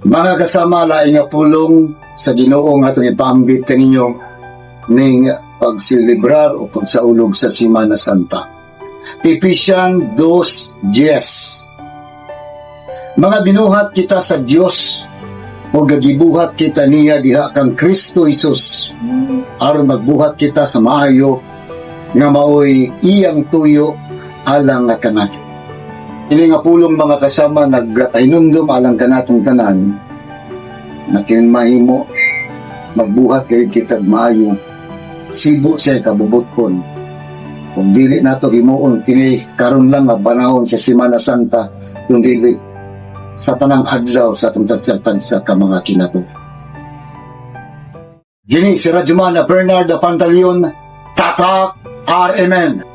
Mga kasama, laing nga pulong sa Ginoo nga atong ipaambit kaninyo ning pagselebrar o pagsaulog sa Semana Santa. Ephesians 2:10. Mga binuhat kita sa Dios o gagibuhat kita niya diha kang Kristo Jesus aron magbuhat kita sa maayo nga maoy iyang tuyo alang nga kanako. Ini nga pulong, mga kasama, nagpahinumdum alang kanatong tanan na mahimo magbuhat kay kita maayo sibo siya kabubuton. Kung dili nato himuon kini karon lang nga panahon sa Semana Santa, kung dili sa tanang adlaw sa atong tagsa-tagsa ka mga kinabuhi. Gini si Radyoman Bernard Pantaleon, Tatak RMN.